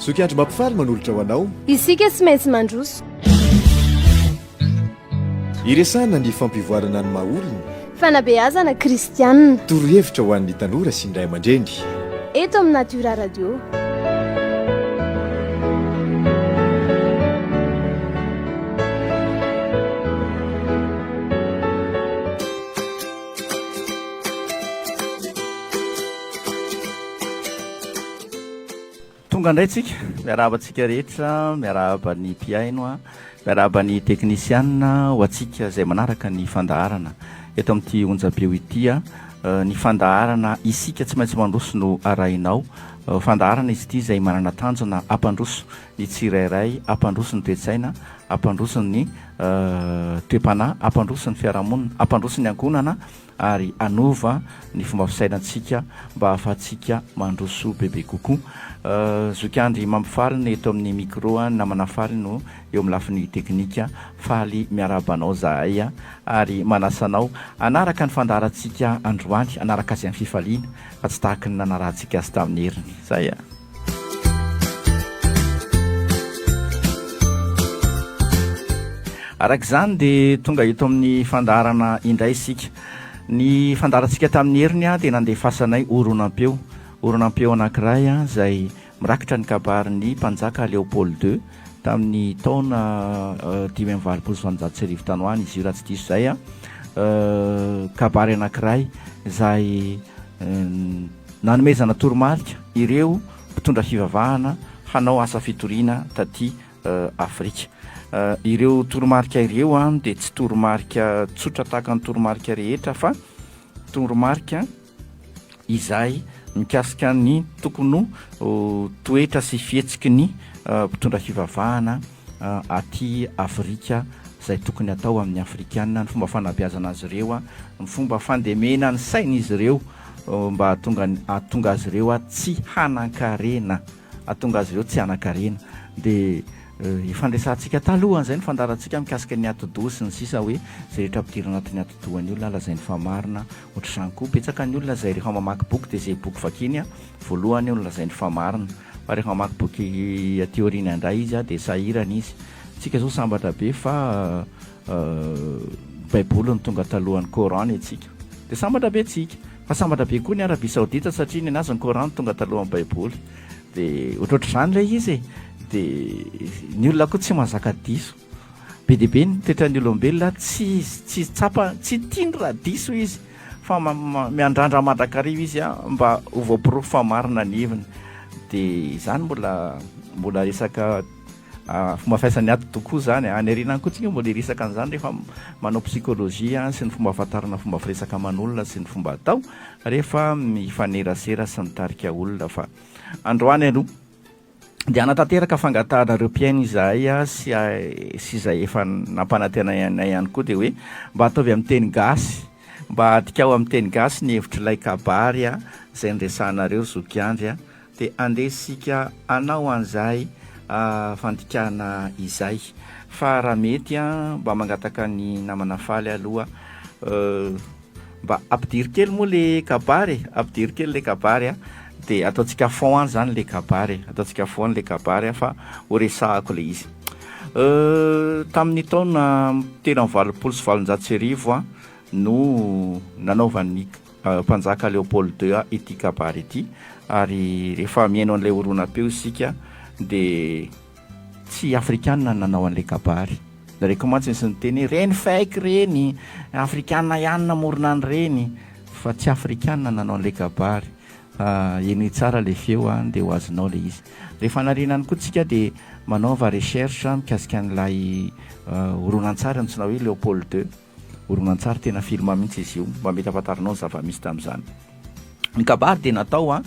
Zoky Andry Mampifaly manolotra ho anao. Isika tsy maintsy mandroso. Iresahana ny fampivoarana ny maha olona. Fanabeazana kristianina. Torohevitra ho an'ny tanora sy ny ray aman-dreny. Eto amin'ny Natiora Radio. Tonga indray tsika, miarahaba antsika rehetra, miarahaba ny mpihaino, miarahaba ny teknisianina ho antsika izay manaraka ny fandaharana eto amin'ity onjam-peo ity. Ny fandaharana Isika tsy maintsy mandroso no arahinao. Fandaharana izy ity izay manana tanjona hampandroso ny tsirairay, hampandroso ny toe-tsaina, hampandroso ny toe-panahy, hampandroso ny fiarahamonina, hampandroso ny ankohonana ary hanova ny fomba fisainantsika mba hahafahantsika mandroso bebe kokoa. Zoky Andry Mampifaly no eto amin'ny micro, ny namana Faly no eo amin'ny lafiny teknika. Faly miarahaba anao zahay ary manasa anao hanaraka ny fandaharantsika androany, hanaraka azy amin'ny fifaliana fa tsy tahaky ny nanarahantsika azy tamin'ny heriny. Zay a! Araka izany dia tonga eto amin'ny fandaharana indray isika. Ny fandaharantsika tamin'ny heriny dia nandefasanay horonam-peo, horonam-peo anankiray izay mirakitra ny kabarin'ny mpanjaka Léopold ii tamin'ny taona 1885 tany ho any izy io raha tsy diso izay. Kabary anankiray izay Nanomezana toromarika ireo mpitondra fivavahana hanao asa fitoriana taty Afrika. Ireo toromarika ireo dia tsy toromarika tsotra tahaka ny toromarika rehetra fa toromarika izay mikasika ny tokony ho toetra sy fihetsiky ny mpitondra fivavahana aty Afrika izay tokony atao amin'ny Afrikana, ny fomba fanabeazana azy ireo, ny fomba fandemena ny sain'izy ireo mba hahatonga hahatonga azy ireo tsy hanan-karena, hahatonga azy ireo tsy hanan-karena. Dia efa niresahantsika talohan'izay ny fandaharantsika mikasika ny atidoha sy ny sisa hoe izay rehetra ampidirina anatin'ny atidohan'ny olona lazainy fa marina. Ohatr'izany koa, betsaka ny olona izay rehefa mamaky boky dia izay boky vakiany voalohany no lazainy fa marina. Fa rehefa mamaky boky aty aoriana indray izy dia sahirana izy. Tsika zao sambatra be fa baiboly no tonga talohan'ny coran ny antsika. Dia sambatra be tsika. Fa sambatra be koa ny Arabie Saoudite satria ny anazy ny coran no tonga talohan'ny baiboly. Dia ohatrohatr'izany ilay izy e. Dia ny olona koa tsy mahazaka diso. Be dia be ny toetran'ny olombelona tsy tsy tsapa, tsy tiany raha diso izy fa miandrandra mandrakariva izy mba ho voaporofo fa marina ny heviny. Dia izany mbola mbola resaka fomba fiasan'ny ato tokoa izany. Any aoriana any koa tsika mbola hiresaka an'izany rehefa manao psychologie sy ny fomba ahafantarana fomba firesaka aman'olona sy ny fomba atao rehefa mifanerasera sy mitarika olona fa androany aloha Dia hanatanteraka fangatahanareo mpihaino izahay sy sy izay efa nampanantenainay ihany koa dia hoe mba ataovy amin'ny teny gasy, mba adikao amin'ny teny gasy ny hevitr'ilay kabary izay niresahanareo ry zoky Andry dia andeha isika hanao an'izay fandikana izay fa raha mety mba mangataka ny namana Faly aloha Mba ampidiro kely moa le kabary e, ampidiro kely le kabary a, de ataontsika fond any zany le kabary e, ataontsika fond any le kabary a fa ho resahako le izy. Tamin'ny taona 1883 a no nanaovan'ny mpanjaka Léopold II ity kabary ity ary rehefa mihaino an'ilay horonam-peo isika de Tsy afrikana no nanao an'ilay kabary. Nareo mantsy nisy niteny hoe reny fake reny, afrikana ihany namorona an'ireny. Fa tsy afrikana nanao an'ilay kabary. Henoy tsara ilay feo dia ho azonao ilay izy. Rehefa hanarina any koa tsika dia manaova recherche mikasika an'ilay horonantsary antsoina hoe Léopold II. Horonantsary tena film mihitsy izy io. Mba mety hahafantarinao ny zava-misy tamin'izany. Ny kabary dia natao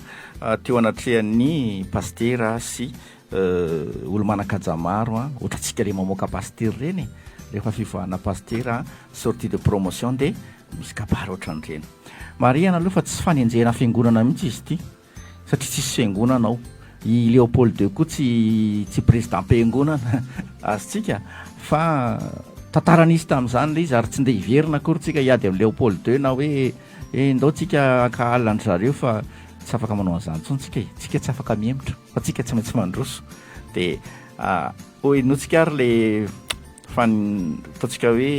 teo anatrehan'ny pasitera sy Olo-manan-kaja maro an, ohatrantsika le mamoaka pasitera ireny e, rehefa fivoahana pasitera, sortie de promotion dia misy kabary ohatran'ireny. Marihana aloha fa tsy fanenjehana fiangonana mihitsy izy ity satria tsisy fiangonana ao. I Léopold II koa tsy tsy président-piangonana azontsika fa tantara nisy tamin'izany ilay izy ary tsy ndeha hiverina akory tsika hiady amin'i Léopold II na hoe eh ndao tsika hankahala an-dry zareo fa. Tsy afaka manao an'izany intsony tsika e, tsika tsy afaka mihemotra fa tsika tsy maintsy mandroso. Dia hoy henointsika ary le fan ataontsika hoe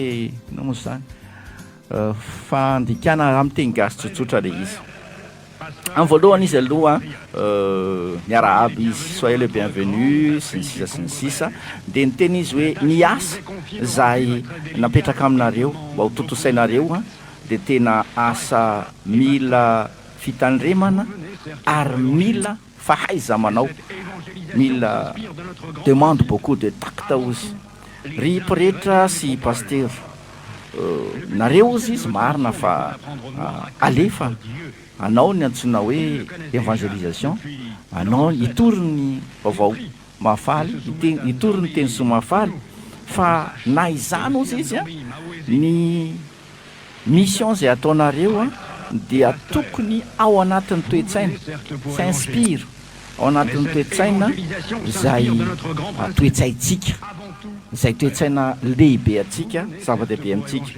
inona moa izany fandikana amin'ny teny gasy tsotsotra le izy. Amin'ny voalohany izy aloha niarahaba izy, soyez le bienvenu sy ny sisa sy ny sisa, dia niteny izy hoe ny asa izay napetraka aminareo mba ho tontosainareo dia tena asa mila fitandremana ary mila fahaiza-manao, mila demande beaucoup de tact hozy ry pretra sy pasitera, nareo hozy izy marina fa alefa hanao ny antsoina hoe evangelisation, hanao hitory ny vaovao mahafaly, hitory ny teny soa mahafaly, fa na izany hozy izy ny Mission izay ataonareo dia tokony ao anatin'ny toe-tsaina, s'inspire, ao anatin'ny toe-tsaina izay toe-tsaintsika, izay toe-tsaina lehibe antsika, zava-dehibe amintsika.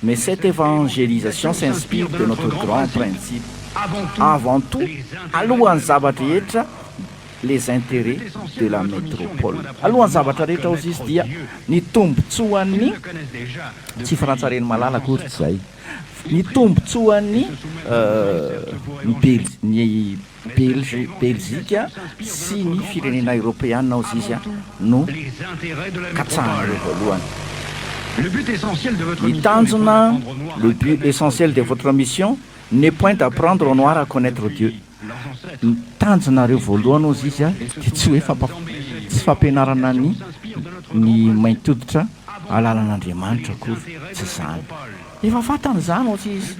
Mais cette évangélisation s'inspire de notre grand principe, avant tout, alohan'ny zava-drehetra, les intérêts de la métropole. Alohan'ny zavatra rehetra hozy izy dia ny tombotsoan'ny, tsy frantsareny malala akory tsy zay, ny tombotsoan'ny ny Bel- ny Belge Belzika sy ny firenena eropeana hozy izy no katsahan'ireo voalohany. Ny tanjona, le but essentiel de votre mission n'est point d'apprendre aux noirs à connaître Dieu. Ny tanjonareo voalohany hozy izy dia tsy hoe fampa tsy fampianarana ny ny mainty hoditra hahalala an'Andriamanitra akory, tsy izany. Efa fantany izany hozy izy,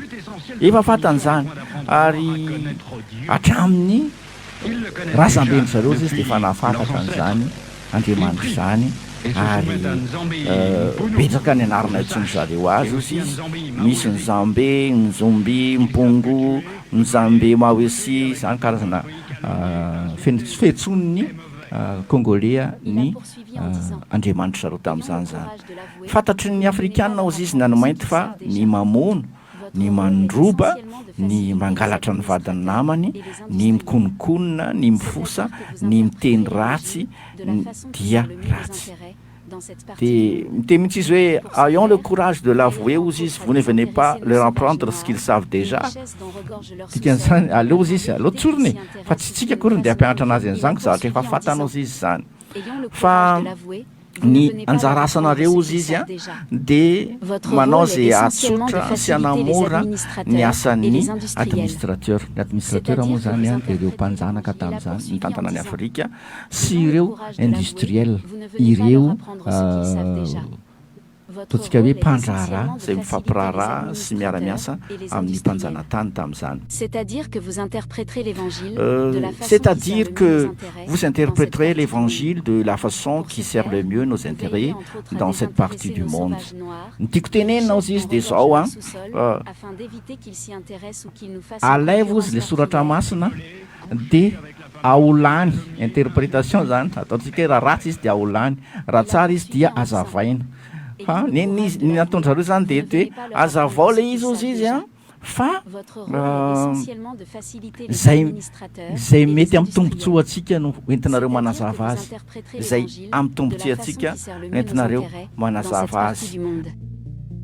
efa fantany izany ary hatramin'ny razamben-dry zareo hozy izy dia efa nahafantatra an'izany Andriamanitra izany ary betsaka ny anarana iantsoan-dry zareo azy hozy izy, misy ny Zambe, Nzombi, Mpongo, Nzambe Mawesi, izany karazana fiantsoan'ny Kongoley ny andriamanitry zareo tamin'izany izany. Fantatry ny Afrikana hozy izy na ny mainty fa ny mamono, ny mandroba, ny mangalatra ny vadin'ny namany, ny mikononkonona, ny mifosa, ny miteny ratsy dia ratsy. Dia miteny mihitsy izy hoe ayons le courage de l'avouer hozy izy, vous ne venez pas leur apprendre ce qu'ils savent déjà. Dikan'izany, aleo hozy izy, aleo tsorina e, fa tsy tsika akory no dia hampianatra anazy an'izany, ko zavatra efa fantany hozy izy izany. Fa ny anjara asanareo hozy izy a, dia manao izay hahatsotra sy hanamora ny asan'ny administrateur. Ny administrateur moa izany a, dia ireo mpanjanaka tamin'izany, nitantana an'i Afrika. sy ireo industriel, ireo ataontsika hoe mpandraharaha izay mifampiraharaha sy miara-miasa amin'ny mpanjanatany tamin'izany. C'est-à-dire que vous interpréterez l'évangile de la façon qui C'est-à-dire sert le mieux que nos intérêts vous dans cette interpréterez partie du monde. l'évangile de la façon Pour qui ce sert le faire, mieux nos vous veillerez intérêts entre autres à dans cette partie désintéresser du nos monde. sauvages noirs, Ny tiako des tenenina richesses hozy dont izy dia regorge izao leur an, sous-sol afin d'éviter qu'ils s'y intéressent ou qu'ils nous fassent une alaivo concurrence hozy le soratra meurtrière. masina dia aolany, interprétation zany, ataontsika hoe raha ratsy izy dia aolany, raha Il a tsara izy poursuivi dia en disant, azavaina. Ayons Fa le ny courage izy de ny l'avouer, nataon-dry zareo zany vous dia ne eto hoe venez pas leur apprendre azavao ce le qu'ils izy hozy savent izy déjà. an, fa Votre rôle est essentiellement de faciliter les zay administrateurs zay et les mety amin'ny industriels. tombontsoantsika no entinareo C'est-à-dire que manazava vous azy, interpréterez zay l'évangile amin'ny de la façon tombontsoantsika qui sert le no mieux nos entinareo intérêts dans cette manazava partie azy. du monde.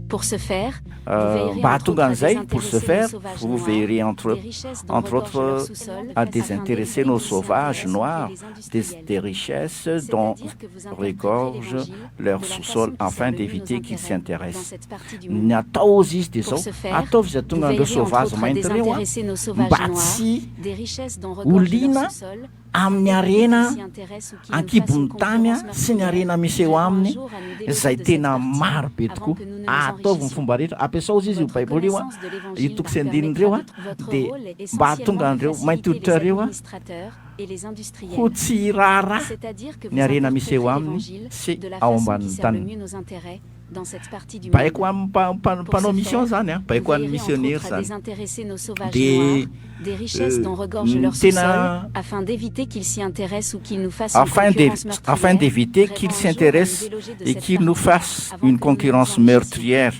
Pour ce faire, vous veillerez Mba entre hahatonga autres à an'izay, pour ce désintéresser nos faire, sauvages vous noirs veillerez entre des richesses dont entre regorge leur autres sous-sol à afin désintéresser d'éviter nos qu'ils s'y sauvages intéressent ou qu'il noirs les des industriels. des richesses dont C'est-à-dire que vous interpréterez regorge l'évangile leur de la sous-sol façon qui sert afin le mieux nos d'éviter qu'ils s'y intérêts dans intéressent. cette partie du Ny monde. atao hozy izy dia Pour izao, ce faire, ataovy izay vous hahatonga an'ireo veillerez entre sauvage autres à mainty ireo an, désintéresser nos sauvages mba noirs tsy des richesses dont ho regorge leur liana sous-sol afin amin'ny d'éviter harena qu'ils s'y intéressent ou qu'ils nous fassent une an-kibon'ny tany concurrence sy ny meurtrière, harena miseho rêvant un aminy jour à nous déloger izay de cette tena partie maro be avant tokoa. que nous ne nous Ataovy ny enrichissions. fomba rehetra, ampiasao hozy izy io Votre Baiboly io an, connaissance de io l'évangile toko sy leur andininy permettra ireo an, de votre dia rôle est mba hahatonga essentiellement de an'ireo mainty faciliter les hoditra ireo an, administrateurs et les ho industriels. tsy hiraharaha C'est-à-dire que ny vous harena miseho interpréterez aminy l'évangile sy de la ao façon qui ambanin'ny sert le taniny. mieux nos intérêts dans cette partie du Baiko monde. ho an'ny mpa- mpa- Pour mpanao ce mission faire, zany an, vous baiko ho an'ny veillerez entre missionnaire autres à zany. désintéresser nos sauvages Dia noirs des richesses dont regorge ny leur sous-sol tena afin d'éviter qu'ils s'y intéressent ou qu'ils nous fassent une afin d'é- concurrence afin meurtrière, d'éviter rêvant qu'ils un jour à nous s'intéressent déloger de et cette qu'ils nous partie fassent avant une que nous ne nous concurrence enrichissions. meurtrière.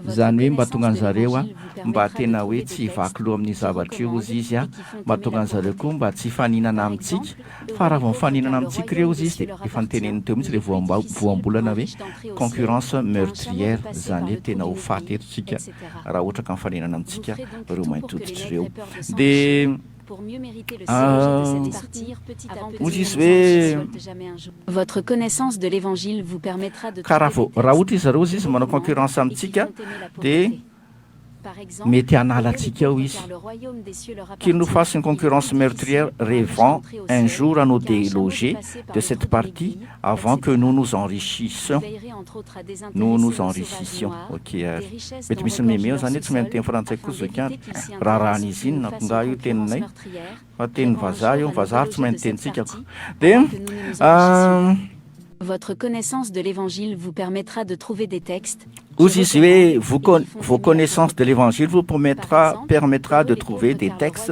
Izany hoe mba tonga an'zareo a, mba tena hoe tsy hivaky loha amin'io zavatra io ozy izy a, mba tonga an'zareo koa mba tsy hifaninana amintsika, fa raha vao mifaninana amintsika ireo ozy izy dia efa noteneniny teo mihitsy ilay voambolana hoe concurrence meurtrière, izany hoe tena ho faty eto tsika raha ohatra ka mifaninana amintsika ireo mainty hoditra ireo. Dia. Hoy izy hoe. Ka raha vao, raha ohatra izy zareo hozy izy manao concurrence amintsika dia mety hanala antsika eo izy. Qu'il nous fasse une concurrence meurtrière rêvant un jour à nous déloger de cette partie avant que nous nous enrichissions. Nous nous enrichissions. Ok ary. Mety misy meme eo zany hoe tsy mahay miteny frantsay koa zoky andry. Raharahan'izy inona ko nga io teninay fa teny vazaha io, ny vazaha ary tsy mahay ny tenintsika ko. Dia Votre connaissance de l'évangile vous permettra de trouver des textes Hozy izy hoe vous vos connaissances de l'évangile vous permettra permettra de trouver des textes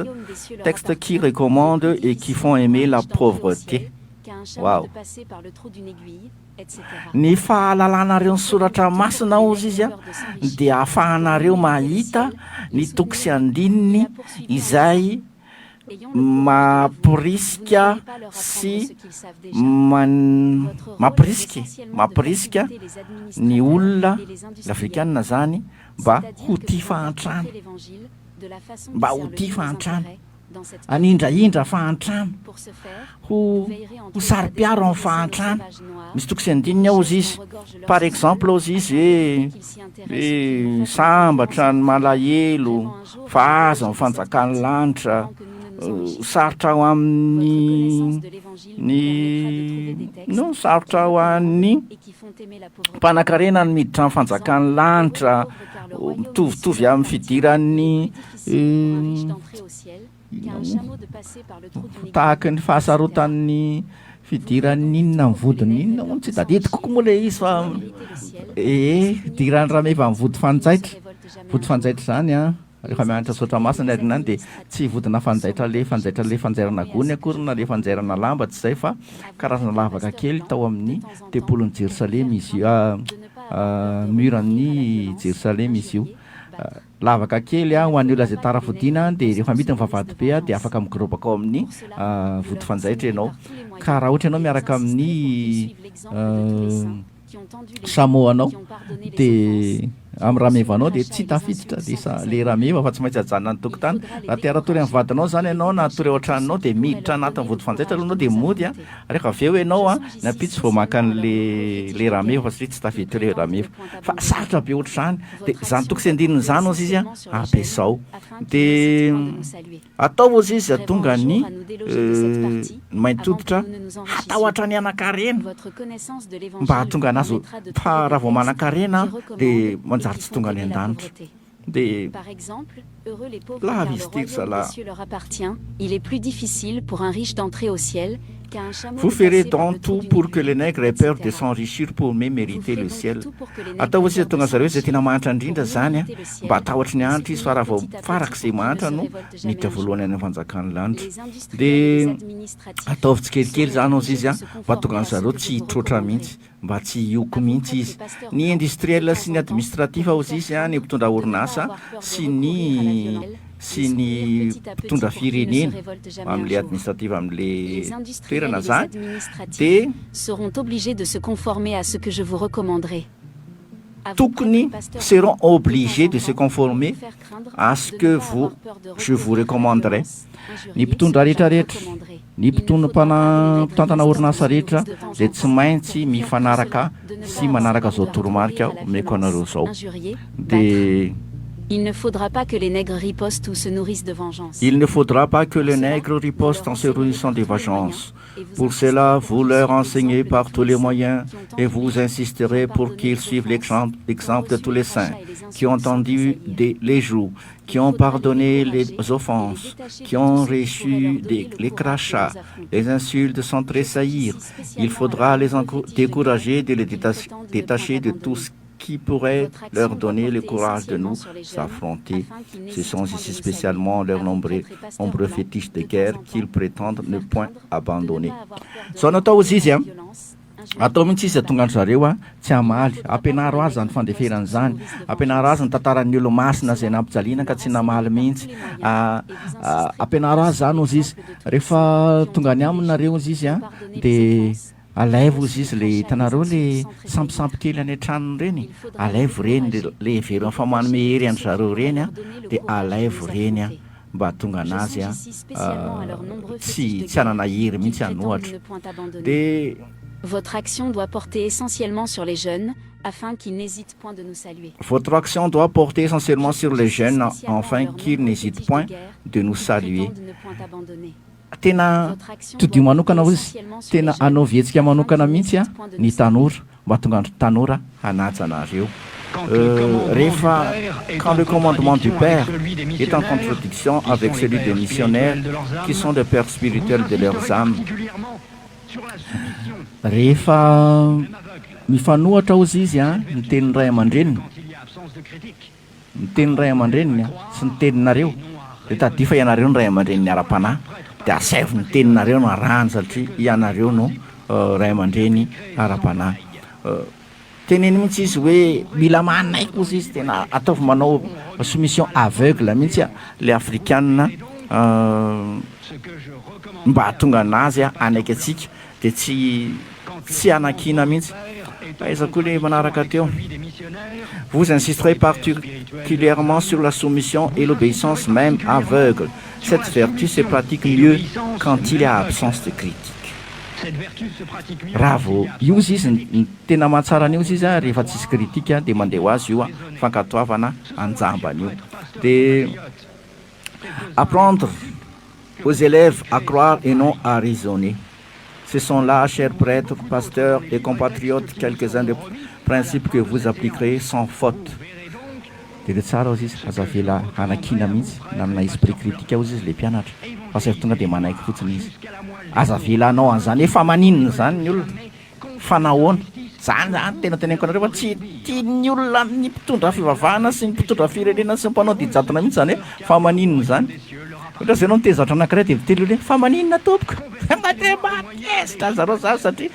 textes qui recommandent et qui font aimer la pauvreté. Waouh! Ny fahalalanareo ny soratra masina hozy izy dia ahafahanareo mahita ny toko sy andininy izay mamporisika sy man- mampirisika e, mampirisika ny olona, ny afrikanina zany mba ho tia fahantrana, mba ho tia fahantrana. Hanindrahindra fahantrana, ho ho saro-piaro amin'ny fahantrana. Misy toko sy andininy ao hozy izy. Par exemple hozy izy hoe hoe sambatra ny malahelo fa aza ny fanjakan'ny lanitra, sarotra ho amin'ny ny non sarotra ho an'ny mpanankarena ny miditra amin'ny fanjakan'ny lanitra, mitovitovy amin'ny fidiran'ny Tahaka ny fahasarotan'ny fidiran'ny inona amin'ny vodiny inona hono, tsy tadidiko koa moa ilay izy fa ee, fidiran'ny rameva amin'ny vody fanjaitra, vody fanjaitra izany an, rehefa mianatra soratra masina ny aoriana any dia tsy vodina fanjaitra le fanjaitra le fanjairana gony akory na le fanjairana lamba tsy izay fa karazana lavaka kely tao amin'ny tempolin'i Jerosalema izy io, mur-n'i Jerosalema izy io. Lavaka kely ho an'ny olona izay tara fodiana dia rehefa amidy ny vavahady be dia afaka migorobaka ao amin'ny vody fanjaitra ianao. Ka raha ohatra ianao miaraka amin'ny chameau anao dia amin'ny ramevanao dia tsy tafiditra le sa- le rameva fa tsy maintsy ajanona any tokotany. Raha te hiara-tory amin'ny vadinao izany ianao na hatory ao an-tranonao dia miditra anatin'ny vody fanjaitra aloha ianao dia mody a, rehefa avy eo ianao a, ny ampitso vao maka an'le le rameva fa satria tsy tafiditra le rameva. Fa sarotra be ohatr'izany. De zany toko sy andininy zany ozy izy a ampiasao. De atao ozy izy atonga ny mainty hoditra hatahotra ny hanan-karena mba hahatonga anazy fa raha vao manan-karena de manjary tsy tonga any an-danitra. De lava izy ity ry zalahy. Vous ferez dans tout pour que les nègres aient peur de s'enrichir pour mieux mériter le ciel. Atao ozy izy tonga zareo izay tena mahantra indrindra zany a, mba hatahotry ny hanitra izy fa raha vao farak'izay mahantra no miditra voalohany any amin'ny fanjakan'ny lanitra. De ataovy tsikelikely zany ozy izy a, mba tonga an'zareo tsy hitroatra mihitsy, mba tsy hioko mihitsy izy. Ny industriel sy ny administratif ozy izy a, ny mpitondra orinasa sy ny sy ny mpitondra firenena amin'le administratif amin'le toerana zany de Seront obligés de se conformer à ce que je vous recommanderai. Tokony seront obligés de se conformer à ce que vous je vous recommanderai. Ny mpitondra rehetra rehetra, ny mpitondra mpana mpitantana orinasa rehetra dia tsy maintsy mifanaraka sy manaraka izao toromarika omeko anareo izao. Dia. Il ne faudra pas que les nègres ripostent ou se nourrissent de vengeance. Il ne faudra pas que les nègres ripostent en se nourrissant de vengeance. Pour cela, vous leur enseignez par tous les moyens et vous insisterez pour qu'ils suivent l'exemple de tous les saints qui ont tendu des, les joues, qui ont pardonné les offenses, qui ont reçu des, les crachats, les insultes sans tressaillir. Il faudra les décourager de les détacher de tout ce qui pourrait leur donner le courage de nous affronter. Ce sont ici spécialement leurs nombreux, nombreux fétiches de guerre qu'ils prétendent ne point abandonner. Zao natao ozy izy a. Atao mihitsy izy hahatonga an-dry zareo tsy hamaly. Ampianaro azy izany fandeferana izany. Ampianaro azy ny tantaran'ny olo-masina izay nampijaliana ka tsy namaly mihitsy. Ampianaro azy izany hozy izy. Rehefa tonga any aminy nareo hozy izy dia alaivo hozy izy le hitanareo le sampisampy kely any an-tranony ireny, alaivo ireny, le heveriny fa manome hery an-dry zareo ireny dia alaivo ireny. mba hahatonga anazy tsy tsy hanana hery mihitsy hanohatra de Votre action doit porter essentiellement sur les jeunes afin qu'ils n'hésitent point de nous saluer. Votre action doit porter essentiellement sur les jeunes afin qu'ils n'hésitent point de nous saluer. Tena todiho manokana hozy izy, tena anaovy hetsika manokana mihitsy ny tanora mba hahatonga ny tanora hanaja anareo. Rehefa quand le commandement du père est en contradiction avec celui des missionnaires qui sont les pères spirituels de leurs âmes. Rehefa mifanohatra hozy izy ny tenin'ny ray aman-dreniny, Ny tenin'ny ray aman-dreniny sy ny teninareo dia tadidio fa ianareo no ray aman-dreniny ara-panahy dia asaivo ny teninareo no arahany satria ianareo no ray aman-dreny ara-panahy. Teneno mihitsy izy hoe mila manaiky ozy izy tena ataovy manao soumission aveugle mihitsy le afrikana mba hahatonga anazy hanaiky antsika dia tsy tsy hanakiana mihitsy. Aiza koa le manaraka teo? Vous insisterez particulièrement sur la soumission et l'obéissance même aveugle. Cette vertu se pratique mieux quand il y a absence de critique. Raha vao io izy izy ny tena mahatsara an'io izy izy rehefa tsisy critique dia mandeha ho azy io fankatoavana anjambany io. Dia apprendre aux élèves à croire et non à raisonner. Ce sont là, chers prêtres, pasteurs et compatriotes, quelques-uns des principes que vous appliquerez sans faute. Dia le tsara ozy izy, aza avela hanakiana mihitsy na amina esprit critique ozy izy le mpianatra, fa asaivo tonga dia manaiky fotsiny izy. Aza avela hanao an'izany, efa maninona izany ny olona? Fa nahoana? Zany zany tena teneniko anareo fa tsy tian'ny olona ny mpitondra fivavahana sy ny mpitondra firenena sy ny mpanao didy jadona mihitsy zany hoe fa maninona zany. Ohatra zao ianao miteny zavatra anankiray dia miteny olona hoe fa maninona tompoko? Dia matezitra zareo zany satria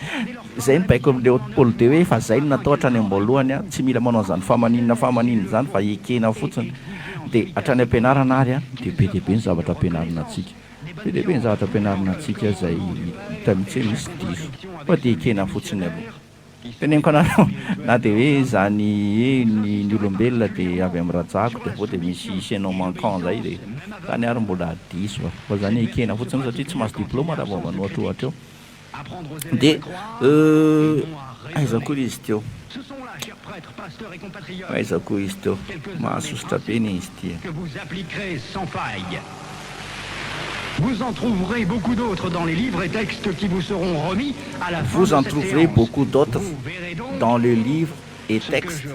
zay ny baiko amin'i Léopold II hoe efa zay no natao hatrany am-boalohany an, tsy mila manao an'izany fa maninona fa maninona izany fa ekena fotsiny. Dia hatrany am-pianarana ary an, dia be dia be ny zavatra ampianarina antsika. Be dia be ny zavatra ampianarina antsika izay hita mihitsy hoe misy diso fa dia ekena fotsiny aloha. Teneniko anareo na dia hoe izany hoe ny ny olombelona dia avy amin'ny rajako dia avy eo dia misy chaînon manquant izay dia izany ary mbola diso fa izany ekena fotsiny satria tsy mahazo diplôma raha vao manohatohatra eo. Dia aiza koa izy teo? Aiza koa izy teo? Mahasosotra be anie izy ity e. Vous en trouverez beaucoup d'autres dans les livres et textes qui vous seront remis à la fin Vous de en cette trouverez séance. beaucoup d'autres Vous verrez donc dans les livres et ce que textes je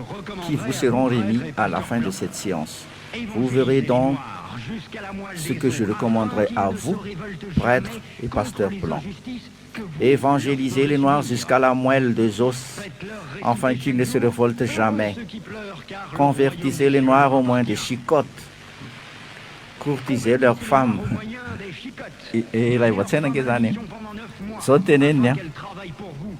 qui recommanderai vous à seront vos remis prêtres et à la pasteurs fin de blancs. cette séance. Vous verrez Évangélisez les donc Noirs jusqu'à la moelle ce des que je os, afin recommanderai qu'ils à ne se vous, révoltent prêtres jamais et contre pasteurs les blancs. injustices que vous leur Évangélisez ferez les Noirs subir. jusqu'à la moelle des os, Faites-leur afin réciter qu'ils ne chaque se jour, révoltent Heureux jamais. ceux qui pleurent, car le royaume Convertissez des les cieux Noirs leur au moins des appartient. chicottes. Courtisez leurs Convertissez les Noirs femmes. au moyen des chicottes. Ilay Donnez-leur voatsaina faim ange zany e. d'affliction pendant neuf mois, Zao no teneniny afin an. qu'elles travaillent pour vous.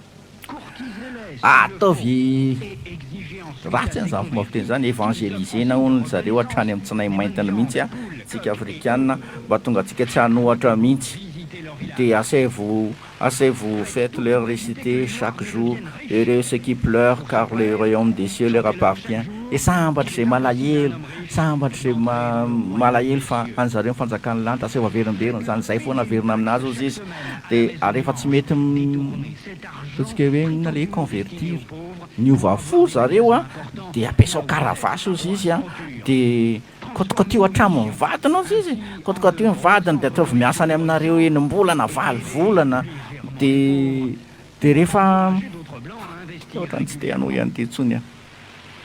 Courtisez-les s'il le faut, Ataovy et exigez ensuite ratsy à an ces zany fomba fiteny convertis zany, qu'ils offrent évangéliser-na ensuite hono une zareo hatrany reconnaissance amin'ny tsinay des bonnes maintiny mihitsy viandes, an, poules, tsika coqs et afrikana, œufs. mba hatonga antsika tsy hanohatra mihitsy. Visitez leurs Dia villages. asaivo asaivo Faites faites tout leur pour éviter que réciter les Noirs chaque ne jour, deviennent riches. heureux ceux qui pleurent Pour ce car le faire, royaume des cieux leur chantez-leur chaque appartient. jour Dia sambatra qu'il izay est impossible à un malahelo, homme riche sambatra izay d'entrer ma dans le royaume malahelo des fa cieux. any zareo ny fanjakan'ny lanitra, asaivo averimberina Faites-leur izany, zay foana payer une averina taxe aminazy hozy chaque izy. semaine à la Dia maison rehefa tsy blanche. mety Détournez cet argent ataontsika hoe inona le prétendument destiné convertir, aux pauvres niova pour fo avoir des zareo magasins an, importants dia là ampiasao où vous êtes karavasy à hozy droite izy an, sans cure. dia kotikotiho Transformez vos hatramin'ny missions vadiny hozy izy, ainsi en kotikotiho ny œuvres de vadiny dia ataovy centre miasa any commerciaux aminareo florissants enim-bolana, et valo aidez volana, légèrement les dia pauvres. dia rehefa Encouragez d'autres blancs à investir ohatran'ny tsy te hanohy régulièrement. an'ity intsony aho.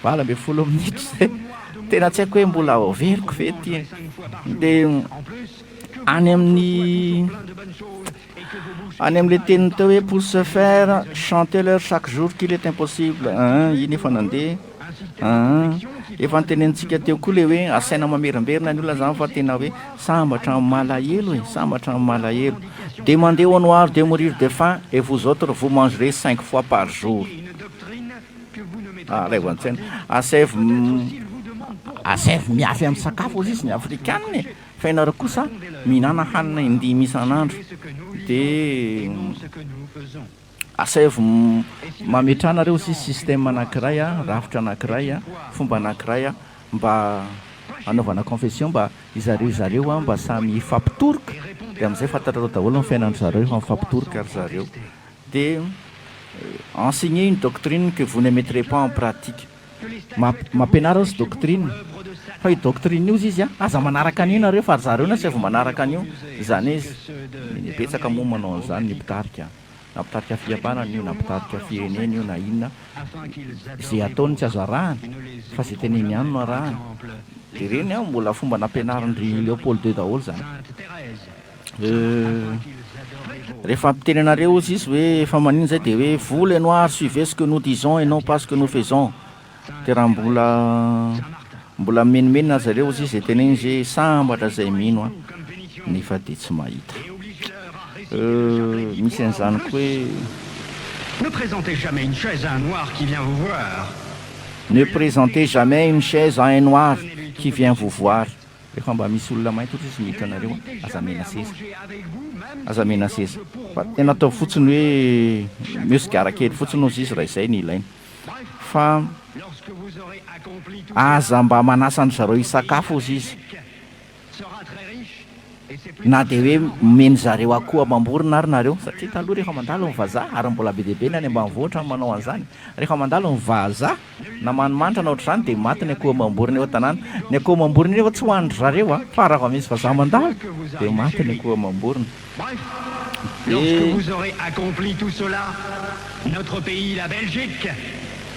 18 minitra izay, Demandez aux Noirs de tena monter tsy haiko hoe au mbola travail, averiko vous ve ity mangerez e. cinq fois par jour. Dia En plus, que vos any ventres soient amin'ny toujours pleins de bonnes choses et que vos bouches any amin'ilay étalent teniny teo hoe partout pour ce les faire, assaisonnements. chantez-leur chaque jour qu'il est impossible, un, iny efa Pour eux, nandeha, un système de un, protection qui Efa notenenintsika teo koa le hoe asaina mamerimberina ny olona zany fa tena hoe sambatra ny malahelo e, sambatra ny malahelo. Demandez aux noirs de mourir de faim et vous autres vous mangerez cinq fois par jour. Alaivo an-tsaina. Asaivo asaivo miafy amin'ny sakafo hozy izy ny afrikanina e. Fa ianareo kosa mihinana hanina in-dimy isan'andro. Dia asaivo mametraha nareo hozy izy système anankiray, rafitra anankiray, fomba anankiray mba hanaovana confession mba izareo izareo mba samy hifampitoroka dia amin'izay fantatrareo daholo ny fiainan-dry zareo efa mifampitoroka ry zareo. Dia enseigner une doctrine que vous ne mettrez pas en pratique. Mampianara ozy doctrine fa io doctrine io ozy izy a, aza manaraka an'io nareo fa ry zareo no asaivo manaraka an'io, izany hoe ny betsaka moa manao an'izany ny mpitarika, na mpitarika fikambanana io na mpitarika firenena io na inona, izay ataony tsy azo arahana fa izay teneniny ihany no arahana, dia ireny an mbola fomba nampianarin-dry Léopold II daholo izany. Rehefa miteny anareo ozy izy hoe efa manino zay de hoe vous les noirs suivez ce que nous disons et non pas ce que nous faisons de raha mbola mbola mimenomenona zareo ozy izy de teneno izy hoe sambatra zay mino an nefa de tsy mahita misy an'izany koa hoe Ne présentez jamais une chaise à un noir qui vient vous voir. Ne présentez jamais une chaise à un noir qui vient vous voir. Rehefa mba misy olona mainty ohatra izy miditra anareo a, aza amena seza. Aza amena seza. Fa tena ataovy fotsiny hoe omeo sigara kely fotsiny hozy izy raha izay no ilaina. Fa aza mba manasa an-dry zareo hisakafo hozy izy. Na dia hoe omeny zareo akoho amam-borona ary nareo, satria taloha rehefa mandalo ny vazaha, ary mbola be dia be ny any ambanivohitra no manao an'izany, rehefa mandalo ny vazaha na manimanitra na ohatr'izany dia maty ny akoho amam-borona eo an-tanàna. Ny akoho amam-borona io nefa tsy hohanin-dry zareo a, fa raha vao misy vazaha mandalo dia maty ny akoho amam-borona. Bref, lorsque vous aurez accompli tout cela, notre pays, la Belgique,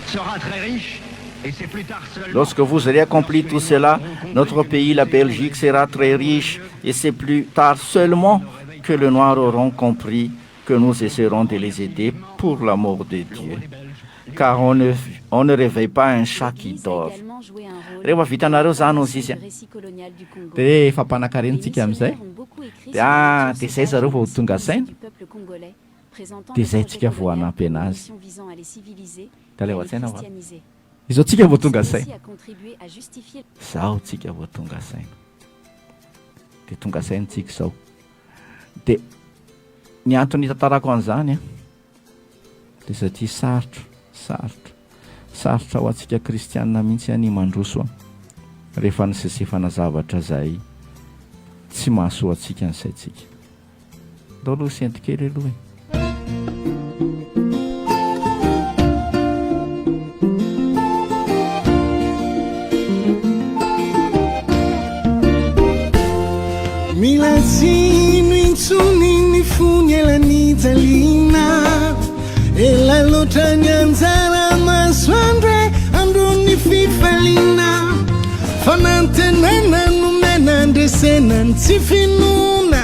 sera très riche et c'est plus tard seulement Lorsque vous aurez accompli tout cela, notre pays, la Belgique, sera très riche et c'est plus tard seulement que les Noirs auront compris que nous essaierons de les aider pour l'amour de Dieu. Car on ne, on ne réveille pas un chat qui dort. Rehefa vitanareo zany hozy izy a. Dia efa mpanankarena tsika amin'izay. Dia ah, dia zay zareo vao ho tonga saina. Dia zay tsika vao hanampy anazy. Dia aleo an-tsaina fa izao tsika vao tonga saina. Zao tsika vao tonga saina. Dia tonga saina tsika izao. Dia ny antony hitantarako an'izany an, dia satria sarotra, sarotra, sarotra ho antsika kristianina mihitsy an ny mandroso an, rehefa nisesefana zavatra izay tsy mahasoa antsika ny saintsika. Ndao aloha sento kely aloha e. Mila tsy hino intsony ny fony ela nijaliana Ela loatra ny anjara masoandro e andron'ny fifaliana Fanantenana nomena andresena ny tsy finoana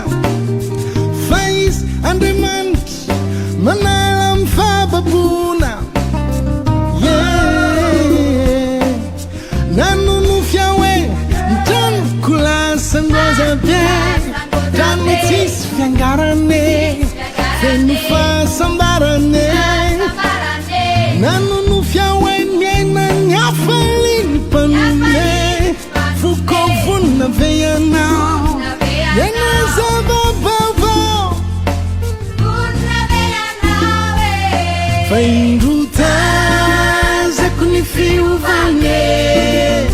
Fa izy Andriamanitra manala amin'ny fahababoana Yeah Nanonofy aho hoe ny tranoko lasa ngoza be Trano tsisy fiangarana e Feno fahasambarana e Nanonofy aho hoe miaina ny hafalian'ny mpanome Foko vonona ve ianao Hiaina zava-baovao Fa indro tazako ny fiovana e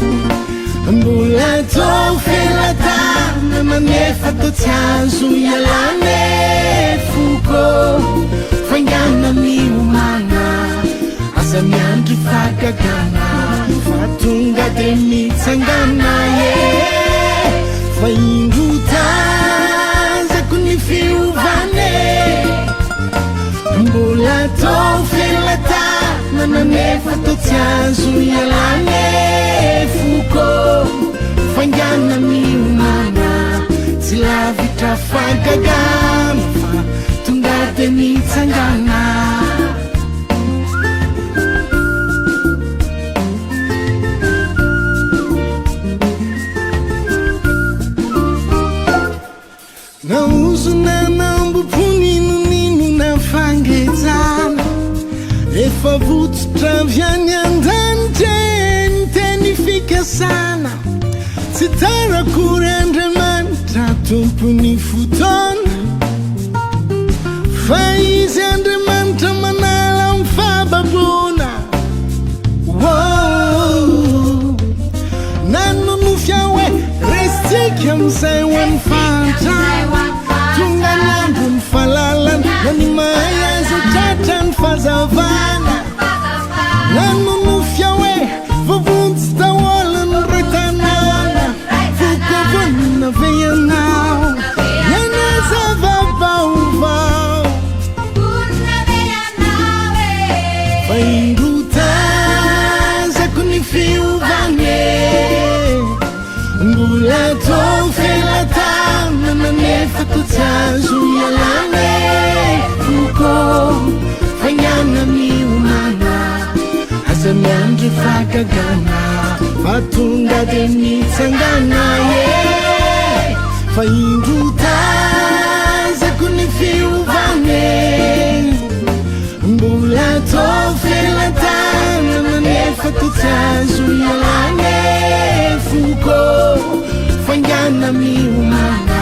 Mbola tô felatanana nefa tô tsy azo ialana e Foko faingana miomana Aza miandry fahagagana Fa tonga de mitsangana e Fa indro tazako ny fiovana e Mbola tô felatanana nefa tô tsy azo ialana e Foko faingana miomana Tsy lavitra fahagagana fa tonga de mitsangana. Efa votsotra avy any an-danitra e ny teny fikasana. Tsy tara akory Andriamanitra tompon'ny fotoana. Fa Izy Andriamanitra manala ny fahababoana. Oh, nanonofy aho hoe resintsika amin'izay ho an'ny fahantrana. Tonga ny andron'ny fahalalana, na ny mahay aza tratra ny fahazavana. Nanonofy aho hoe voavonjy daholo ny ray tanàna. Foko vonona ve ianao? Hiaina zava-baovao. Fa indro tazako ny fiovana e. Mbola tao felatanana nefa toa tsy azo ialana e. Foko faingana miomana, aza miandry fahagagana fa tonga dia mitsangana e. Fa indro tazako ny fiovana e. Mbola tao felatanana nefa toa tsy azo ialana e. Foko faingana miomana,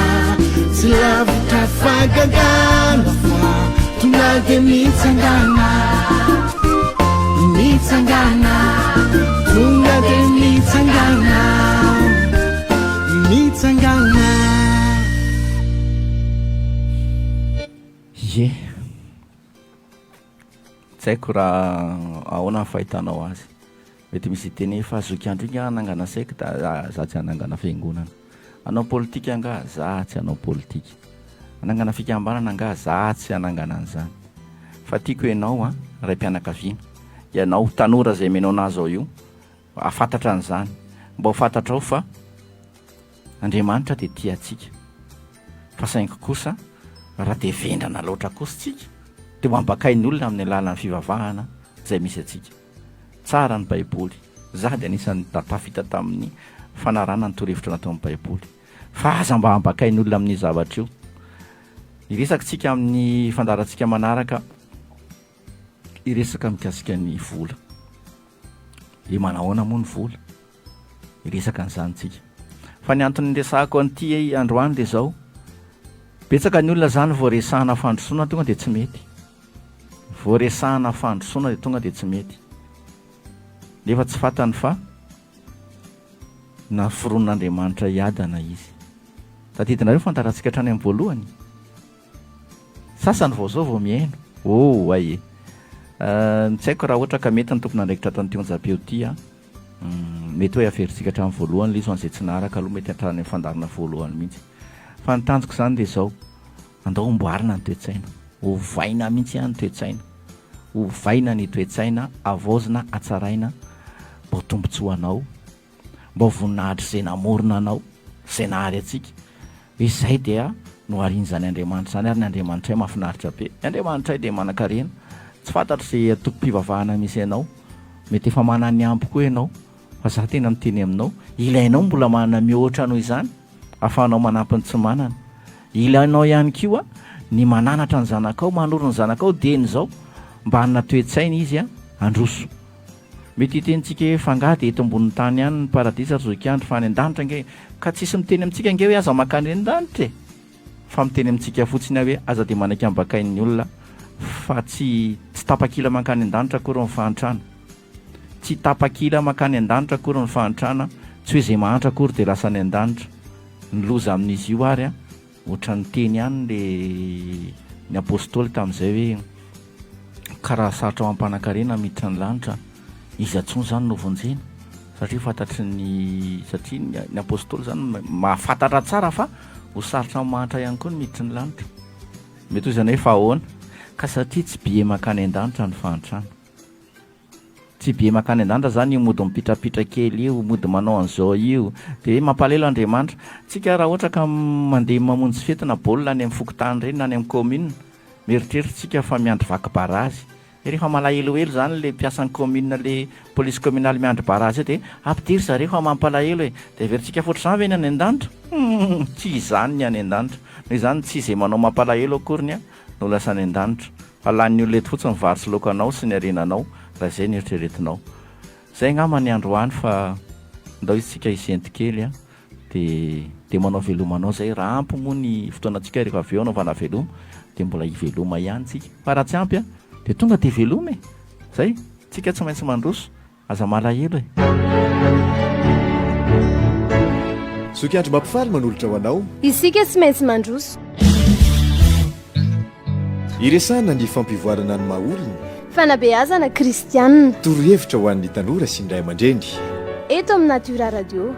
tsy lavitra fahagagana fa tonga dia mitsangana. Mitsangana, tonga dia mitsangana. Mitsangana. Ie. Tsy haiko raha ahoana ny fahitanao azy. Mety misy hiteny hoe fa zoky andro iny angaha hanangana secte, za tsy hanangana fiangonana. Hanao politika angaha, za tsy hanao politika. Hanangana fikambanana angaha, za tsy hanangana an'izany. Fa tiako ianao an, raim-pianakaviana, ianao tanora izay omenao anah zao io, hahafantatra an'izany. Mba ho fantatrao fa Andriamanitra dia tia antsika. Fa saingy kosa raha dia vendrana loatra kosa tsika dia ho ambakain'ny olona amin'ny alalan'ny fivavahana izay misy antsika. Tsara ny baiboly. Za dia anisan'ny tafita tamin'ny fanarahana ny torohevitra nataon'ny baiboly. Fa aza mba ambakain'ny olona amin'io zavatra io. Hiresaka tsika amin'ny fandaharantsika manaraka hiresaka mikasika ny vola. Hoe manahoana moa ny vola? Hiresaka an'izany tsika. Fa ny antony niresahako an'ity androany dia izao, betsaka ny olona izany vao resahana fandrosoana tonga dia tsy mety. Vao resahana fandrosoana dia tonga dia tsy mety. Nefa tsy fantany fa naforonin'Andriamanitra hiadana izy. Tadidinareo fantarantsika hatrany amin'ny voalohany? Sasany vao zao vao mihaino. Oh ay e. Tsy haiko raha ohatra ka mety ny tompon'andraikitra ato amin'ity onjam-peo ity an. Mety hoe averintsika hatramin'ny voalohany ilay izy ho an'izay tsy naharaka aloha mety hatrany amin'ny fandaharana voalohany mihitsy. Fa ny tanjoko izany dia izao, andao amboarina ny toe-tsaina. Ovaina mihitsy an ny toe-tsaina. Ovaina ny toe-tsaina, havaozina, hatsaraina mba ho tombontsoanao. Mba ho voninahitr'izay namorona anao, izay nahary antsika. Hoe izay dia noharian'izany Andriamanitra izany ary ny Andriamanitray mahafinaritra be. Ny Andriamanitray dia manankarena. Tsy fantatro izay antokom-pivavahana misy anao. Mety efa manana ny ampy koa ianao. Fa za tena miteny aminao, ilainao mbola manana mihoatra noho izany ahafahanao manampy ny tsy manana. Ilainao ihany koa ny mananatra ny zanakao, manoro ny zanakao dieny izao mba hanana toe-tsaina izy handroso. Mety hitenintsika hoe f'angaha dia eto ambonin'ny tany ihany ny paradisa ry zokiandry fa any an-danitra ange ka tsisy miteny amintsika ange hoe aza mankany an-danitra e! Fa miteny amintsika fotsiny aho hoe aza dia manaiky ambakain'ny olona fa tsy tsy tapakila mankany an-danitra akory ny fahantrana. Tsy tapakila mankany an-danitra akory ny fahantrana, tsy hoe izay mahantra akory dia lasa any an-danitra. Ny loza amin'izy io ary an, Ohatran'ny niteny ihany le ny apostoly tamin'izay hoe ka raha sarotra ho ampanankarena miditra ny lanitra, iza intsony izany no vonjena? Satria fantatry ny satria ny apostoly izany mahafantatra tsara fa ho sarotra amin'ny mahantra ihany koa ny miditry ny lanitra. Mety ho izany hoe fa ahoana? Ka satria tsy billet mankany an-danitra ny fahantrana. Tsy be mankany an-danitra zany io mody mipitrapitra kely io, mody manao an'izao io, dia hoe mampalahelo Andriamanitra. Tsika raha ohatra ka mandeha mamonjy fety na baolina any amin'ny fokontany ireny na any amin'ny commune, mieritreritra tsika fa miandry vaky barazy. Dia rehefa malahelohelo zany le mpiasan'ny commune le police communale miandry barazy eo dia ampidiro zareo fa mampalahelo e! Dia heverintsika fa ohatr'izany ve ny any an-danitra? Humm! Tsy izany ny any an-danitra. Noho izany tsy izay manao mampalahelo akoriny no lasa any an-danitra. Fa lanin'ny olona eto fotsiny vary sy laoka anao sy ny harenanao raha izay no eritreretinao. Izay angamba ny androany fa ndao isika hisento kely a! Dia dia manao veloma anao izay. Raha ampy moa ny fotoanantsika rehefa avy eo hanaovana veloma dia mbola hiveloma ihany tsika. Fa raha tsy ampy a! Dia tonga dia veloma e! Zay! Tsika tsy maintsy mandroso. Aza malahelo e! Zoky Andry Mampifaly manolotra ho anao. Isika tsy maintsy mandroso. Iresahana ny fampivoarana ny maha olona. Fanabeazana kristianina. Torohevitra ho an'ny tanora sy ny ray aman-dreny. Eto amin'ny Natura Radio.